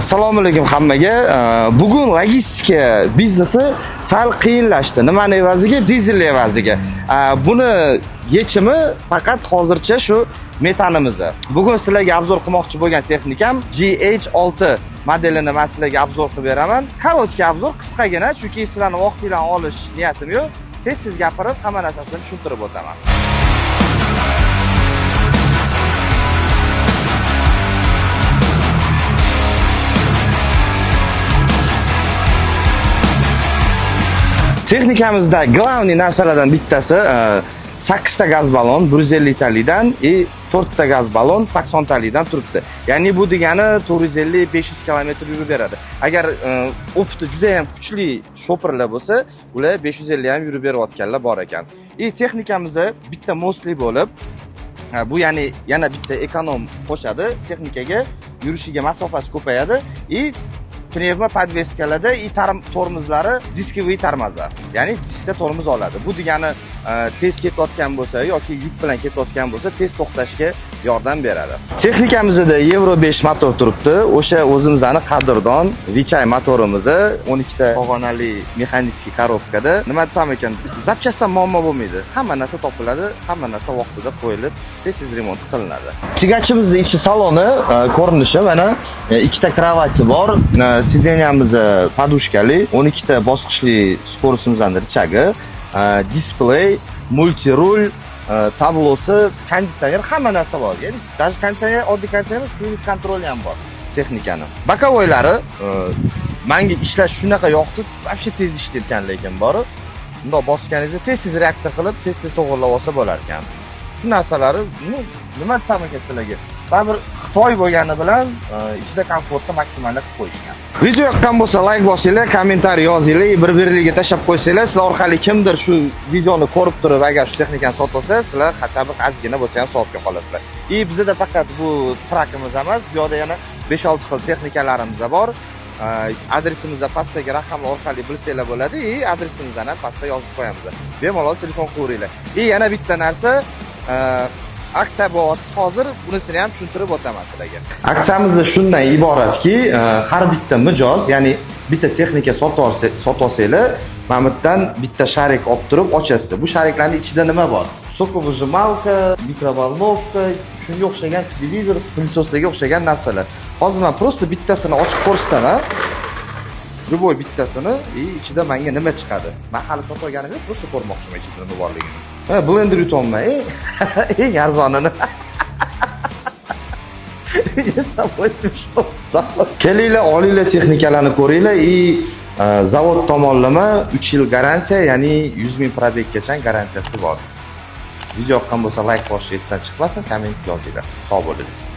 Assalomu alaykum hammaga. Bugun logistika biznesi sal qiyinlashdi. Nimani evaziga? Dizel evaziga. Buni yechimi faqat hozircha shu metanimizda. Bugun sizlarga обзор qilmoqchi bo'lgan texnikam GH6 modelini men sizlarga обзор qilib beraman. Короткий обзор, qisqagina, chunki sizlarni vaqtinglarni olish niyatim yo'q. Tez-tez gapirib, hamma narsasini tushuntirib o'taman. Texnikamizda главный narsalardan bittasi 8 ta gaz ballon 150 talidan и 4 ta gaz ballon 80 talidan turibdi. Ya'ni bu degani 450-500 km yurib beradi. Agar опыт i juda ham kuchli shopirlar bo'lsa, ular 550 ham yurib berayotganlar bor ekan. И texnikamizda bitta мост li bo'lib, bu ya'ni yana bitta эконом qo'shadi texnikaga, yurishiga masofasi ko'payadi и пневмо подвеска larda и tormozlari дисковый тормоза, ya'ni diskda tormoz oladi. Bu degani tez ketayotgan bo'lsa yoki yuk bilan ketayotgan bo'lsa, tez to'xtashga yordam beradi. Texnikamizda Euro 5 motor turibdi. O'sha o'zimizni qadrdon Weichai motorimizni 12 ta pog'onali механический коробка da. Nima desam ekan, запчасть dan muammo bo'lmaydi. Hamma narsa topiladi, hamma narsa vaqtida qo'yilib, tez-tez remont qilinadi. Тягач imizni ichi saloni ko'rinishi mana ikkita кровать i bor, сиденья miz подушка li, 12 ta bosqichli скорость imizning рычаг i, displey, мультируль, tablosi, konditsioner, hamma narsa bor. Ya'ni даже konditsioner, oddiy konditsioner emas, климат контроль i ham bor texnikani. Боковой lari menga ishlash shunaqa yoqdi, вообще tez ishlayotgan lekin bori. Bundoq bosganingizda tez-tez reaksiya qilib, tez-tez to'g'irlab olsa bo'lar ekan. Shu narsalari, ну, nima desam ekan sizlarga? Baribir Xitoy bo'lgani bilan ichida komfortni maksimalni qilib qo'yishgan. Video yoqqan bo'lsa layk bosinglar, kommentariy yozinglar, bir-birlariga tashlab qo'ysanglar, sizlar orqali kimdir shu videoni ko'rib turib, agar shu texnikani sotib olsa, sizlar хотя бы ozgina bo'lsa ham savobga qolasizlar. И bizda faqat bu trakimiz emas, bu yoqda yana 5-6 xil texnikalarimiz bor. Adresimizda pastdagi raqamlar orqali bilsanglar bo'ladi и adresimizni ham pastda yozib qo'yamiz. Bemalol telefon qilaveringlar. И yana bitta narsa, aksiya bo'lyapti hozir, bunisini ham tushuntirib o'taman sizlarga. Aksiyamiz shundan iboratki, har bitta mijoz, ya'ni bitta texnika sotib olsanglar, mana bu yerdan bitta шарик olib turib ochasizlar. Bu шарик larning ichida nima bor? Соковыжималка, микроволновка, shunga o'xshagan televizor, пылесос larga o'xshagan narsalar. Hozir men просто bittasini ochib ko'rsataman. Любой bittasini и ichida menga nima chiqadi? Men hali sotib olganim yo'q, просто ko'rmoqchiman ichida nima borligini. Ha, blender yutyapman, eng arzonini. Мне самой смешно стало. Kelinglar, olinglar texnikalarni ko'ringlar и zavod tomonlama 3 yil garantiya, ya'ni 100 ming пробег gacha garantiyasi bor. Video yoqqan bo'lsa layk bosish esdan chiqmasin, komment yozinglar. Sog' bo'linglar.